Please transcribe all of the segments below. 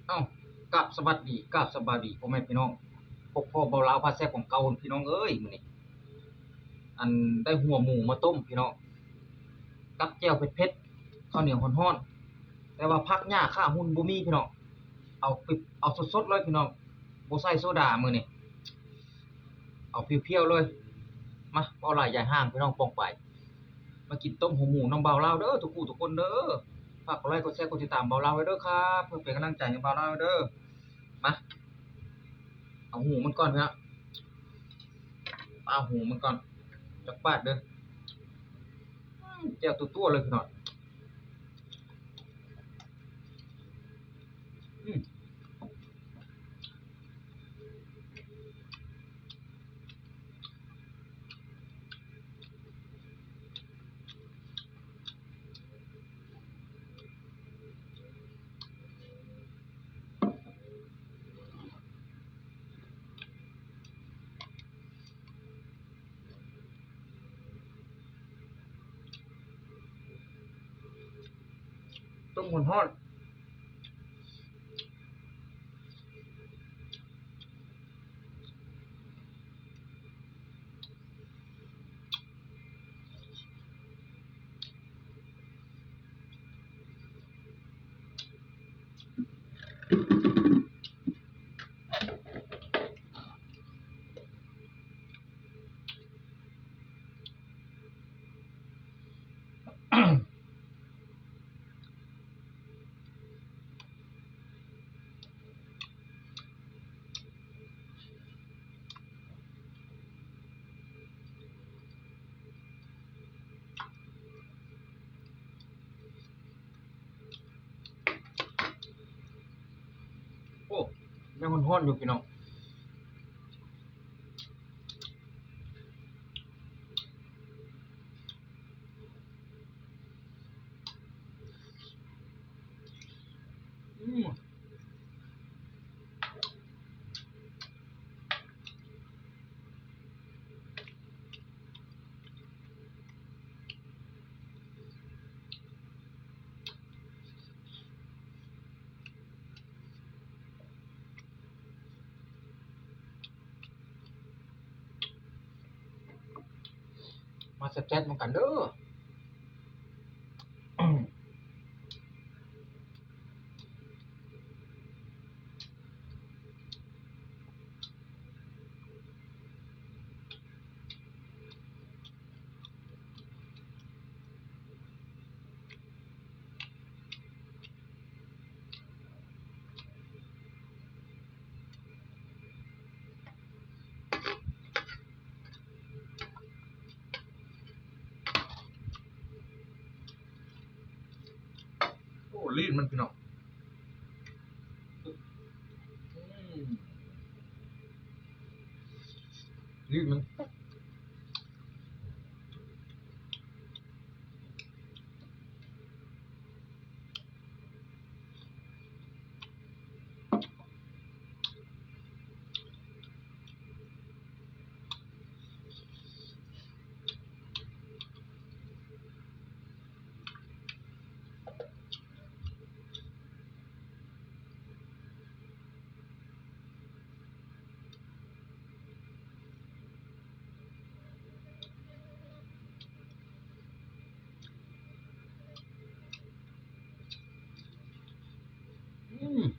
ເອົ້າ ກາບສະຫວັດດີ ກາບສະບາຍດີພໍ່ແມ່ພີ່ນ້ອງ ພົບພໍ້ບ່າວລາວພາແຊບຂອງເກົ່າພີ່ນ້ອງເອີຍ. ມື້ນີ້ ອັນ ໄດ້ຫົວໝູມາຕົ້ມພີ່ນ້ອງ ກັບແຈ່ວເຜັດໆ ເຂົ້າໜຽວຮ້ອນໆ ແຕ່ວ່າຜັກຫຍ້າຂ້າຫຸ່ນບໍ່ມີພີ່ນ້ອງ ເອົາ ເອົາສົດໆເລີຍພີ່ນ້ອງ ບໍ່ໃສ່ໂຊດາມື້ນີ້ ເອົາພຽວໆເລີຍ. ມາ ເວົ້າຫຼາຍຢາຍຫ່າງພີ່ນ້ອງປ້ອງປາຍ ມາກິນຕົ້ມຫົວໝູນຳບ່າວລາວເດີ ທຸກຜູ້ທຸກຄົນເດີ. ຝາກກົດໄລ ກົດແຊ ກົດຕິດຕາມບ່າວລາວໄວ້ເດີຄັບ ເພື່ອເປັນກຳລັງໃຈໃຫ້ບ່າວລາວເດີ. ມາ ເອົາຫູມັນກ່ອນເນາະ ປາຫູມັນກ່ອນ ຈັກບາດເດີ. ອືມ ແຈ່ວຕົວໆເລີຍພີ່ນ້ອງ. ອືມ ຕົ້ມຮ້ອນໆ. ໂອ້ ຍັງຮ້ອນໆຢູ່ພີ່ນ້ອງ. ອືມ. ມາແຊບໆນຳກັນເດີ. ໂອ້ ລີ້ນມັນພີ່ນ້ອງ ອືມ ລີ້ນມັນ. ອືມ.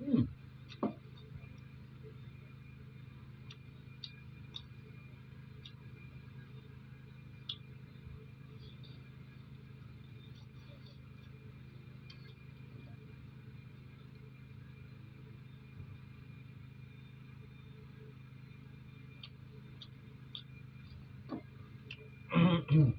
ອືມ. ອືມ.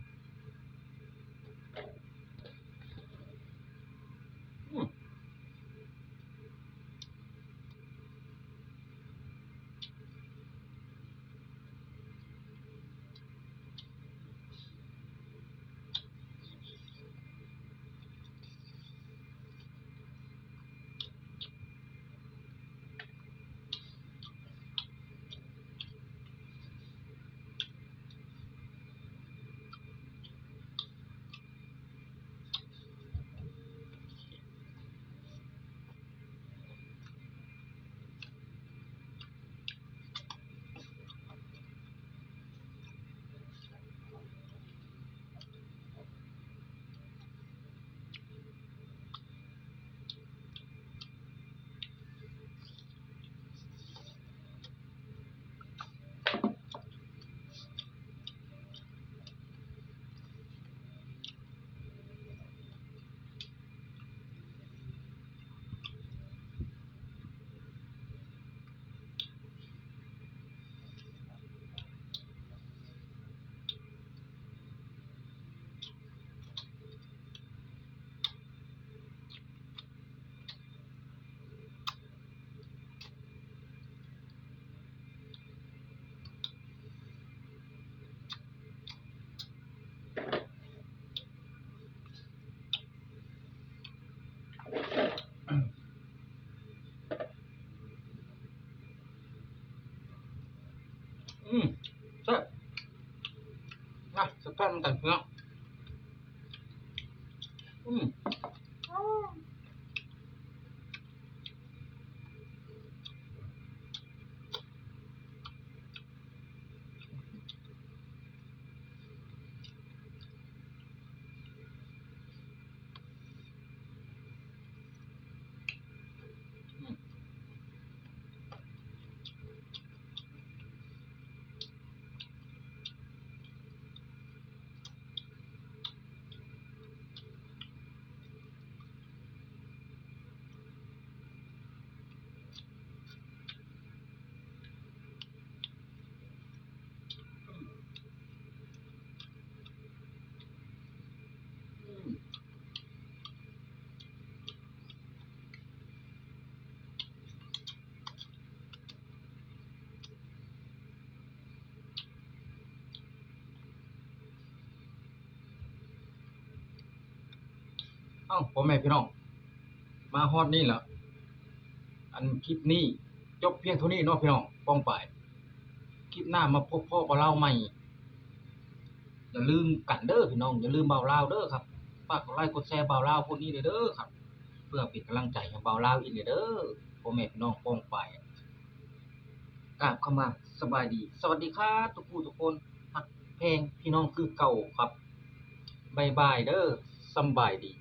ອືມ ແຊບ ມາ ແຊບໆນຳກັນພີ່ນ້ອງ ອືມ. ເອົ້າ ພໍ່ແມ່ພີ່ນ້ອງ ມາຮອດນີ້ລະ ອັນຄລິບນີ້ຈົບພຽງເທົ່ານີ້ເນາະພີ່ນ້ອງປ້ອງປາຍ ຄລິບໜ້າມາພົບພໍ້ບ່າວລາວໃໝ່ ຢ່າລືມກັນເດີພີ່ນ້ອງ ຢ່າລືມບ່າວລາວເດີຄັບ ຝາກກົດໄລກົດແຊບ່າວລາວພວກນີ້ແດ່ເດີຄັບ ເພື່ອເປັນກຳລັງໃຈໃຫ້ບ່າວລາວອີກແດ່ເດີ ພໍ່ແມ່ພີ່ນ້ອງປ້ອງປາຍ ກາບຄຳວ່າສະບາຍດີ ສະຫວັດດີຄັບ ທຸກຜູ້ທຸກຄົນ ຮັກແພງພີ່ນ້ອງຄືເກົ່າຄັບ ບາຍບາຍເດີ ສຳບາຍດີ.